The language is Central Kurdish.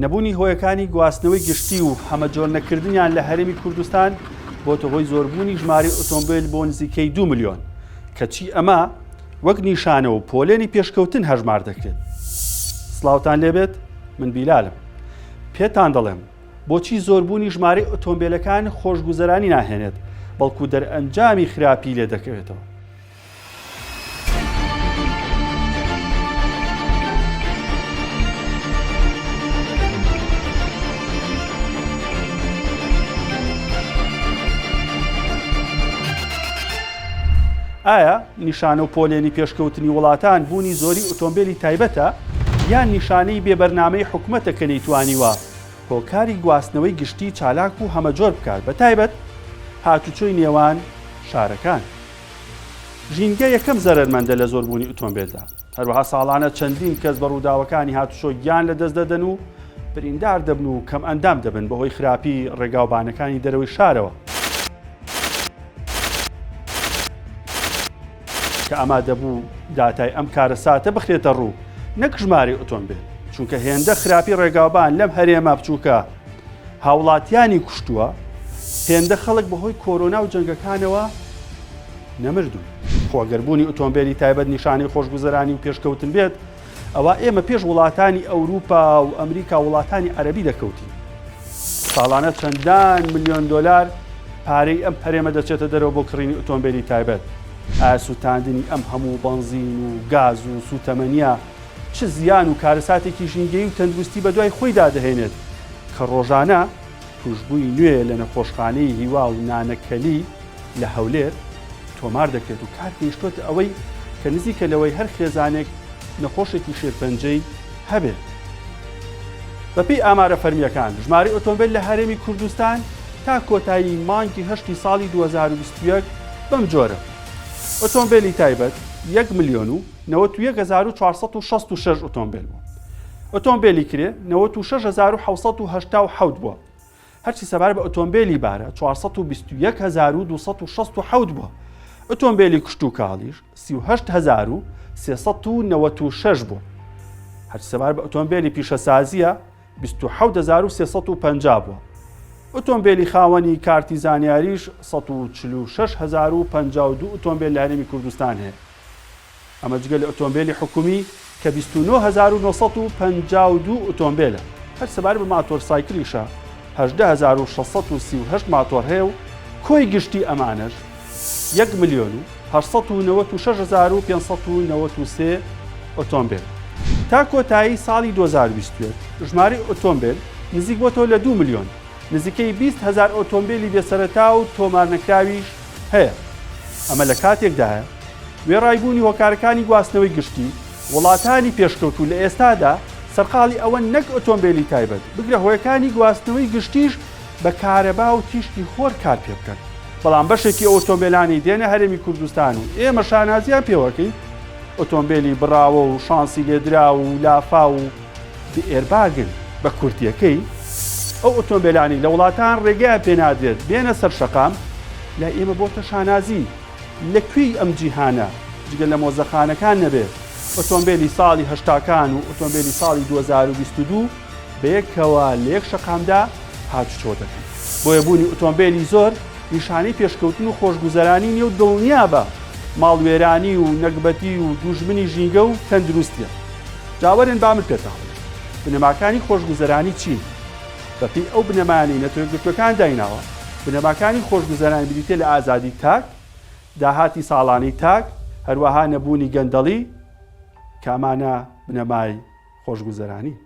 نەبوونی هۆیەکانی گواستنەوەی گشتی و هەمەجۆر نەکردنیان لە هەرێمی کوردستان بۆتە هۆی زۆربوونی ژمارەی ئۆتۆمبێل بۆ نزیکەی 2 ملیۆن، کەچی ئەمە وەک نیشانە و پۆلێنی پێشکەوتن هەژمار دەکرێت. سڵاوتان لێبێت، من بیلالم. پێتان دەڵێم بۆچی زۆربوونی ژمارەی ئۆتۆمبێلەکان خۆشگوزەرانی ناهێنێت، بەڵکو دەرئەنجامی خراپی لێدەکەوێتەوە. ئایا نیشانە و پۆلێنی پێشکەوتنی وڵاتان بوونی زۆری ئۆتۆمبێلی تایبەتە یان نیشانەی بێ بەرنامەی حکومەتە کە نەیتوانیوە هۆکاری گواستنەوەی گشتی چالاک و هەمەجۆر بکات بە تایبەت هاتوچۆی نێوان شارەکان؟ ژینگە یەکەم زەرەرمەندە لە زۆربوونی ئۆتۆمبێلدا، هەروەها ساڵانە چەندین کەس بە ڕووداوەکانی هاتوچۆ گیان لەدەست دەدەن و بریندار دەبن و کەمئەندام دەبن بەهۆی خراپی ڕێگاوبانەکانی دەرەوەی شارەوە. کە ئامادەبوو داتای ئەم کارەساتە بخرێتە ڕوو نەک ژمارەی ئۆتۆمبێل، چونکە هێندە خراپی ڕێگاوبان لەم هەرێمە بچووکە هاوڵاتیانی کوشتووە، هێندە خەڵک بەهۆی کۆرۆنا و جەنگەکانەوە نەمردوون. خۆ گەر بوونی ئۆتۆمبێلی تایبەت نیشانەی خۆشگوزەرانی و پێشکەوتن بێت، ئەوا ئێمە پێش وڵاتانی ئەوروپا و ئەمریکا و وڵاتانی عەرەبی دەکەوتین. ساڵانە چەندان ملیۆن دۆلار پارەی ئەم هەرێمە دەچێتە دەرەوە بۆ کڕینی ئۆتۆمبێلی تایبەت. ئایا سووتاندنی ئەم هەموو بەنزین و گاز و سووتەمەنییە چ زیان و کارەساتێکی ژینگەیی و تەندروستی بەدوای خۆیدا دەهێنێت کە ڕۆژانە تووشبووی نوێ لە نەخۆشخانەی هیوا و نانەکەلی لە هەولێر تۆمار دەکرێت و کار گەیشتۆتە ئەوەی کە نزیکە لەوەی هەر خێزانێک نەخۆشێکی شێرپەنجەی هەبێت. بەپێی ئامارە فەرمییەکان، ژمارەی ئۆتۆمبێل لە هەرێمی کوردستان تا کۆتایی مانگی هەشتی ساڵی 2021 بەم جۆرە بوو، ئۆتۆمبێلی تایبەت یەک ملیۆن و 91466 ئۆتۆمبێل بوو، ئۆتۆمبێلی کرێ 96787 بووە، هەرچی سەبارەت بە ئۆتۆمبێلی بارە 421267 بووە، ئۆتۆمبێلی کشتوکاڵیش 38396 بووە. هەرچی سەبارەت بە ئۆتۆمبێلی پیشەسازییە 27350 بووە. ئۆتۆمبێلی خاوەنی کارتی زانیاریش 146052 ئۆتۆمبێل لە هەرێمی کوردستان هەیە. ئەمە جگە لە ئۆتۆمبێلی حکومی کە 29952 ئۆتۆمبێلە. هەر سەبارەت بە ماتۆرسایکلیشە 18638 ماتۆر هەیە و کۆی گشتی ئەمانەش یەک ملیۆن و 896593 ئۆتۆمبێل. تا کۆتایی ساڵی 2021 ژمارەی ئۆتۆمبێل نزیک بۆتەوە لە 2 ملیۆن، نزیکەی 20 هەزار ئۆتۆمبێلی بێسەرەتا و تۆمارنەکراویش هەیە. ئەمە لە کاتێکدایە، وێڕای بوونی هۆکارەکانی گواستنەوەی گشتی، وڵاتانی پێشکەوتوو لە ئێستادا سەرقاڵی ئەوەن نەک ئۆتۆمبێلی تایبەت، بگرە هۆیەکانی گواستنەوەی گشتیش بە کارەبا و تیشکی خۆر کار پێ بکەن. بەڵام بەشێکی ئەو ئۆتۆمبێلانەی دێنە هەرێمی کوردستان و ئێمە شانازیان پێوەکەین، ئۆتۆمبێلی بڕاوە و شانسی لێدراو و لافاو و بێ ئێرباگن. بە کورتییەکەی، ئەو ئۆتۆمبێلانەی لە وڵاتان ڕێگەیان پێ نادرێت بێنە سەر شەقام، لای ئێمە بۆتە شانازی. لە کوێی ئەم جیهانە، جگە لە مۆزەخانەکان نەبێت، ئۆتۆمبێلی ساڵی هەشتاکان و ئۆتۆمبێلی ساڵی 2022 بەیەکەوە لە یەک شەقامدا هاتوچۆ دەکەن؟ بۆیە بوونی ئۆتۆمبێلی زۆر نیشانەی پێشکەوتن و خۆشگوزەرانی نیە و دڵنیابە ماڵوێرانی و نەگبەتی و دوژمنی ژینگە و تەندروستیە. جا وەرن با من پێتان بڵێم بنەماکانی خۆشگوزەرانی چین؟ بەپێی ئەو بنەمایانەی نەتەوەیەکگرتووەکان دایناوە، بنەماکانی خۆشگوزەرانی بریتیە لە ئازادی تاک، داهاتی ساڵانەی تاک، هەروەها نەبوونی گەندەڵی، کە ئەمانە بنەمای خۆشگوزەرانین.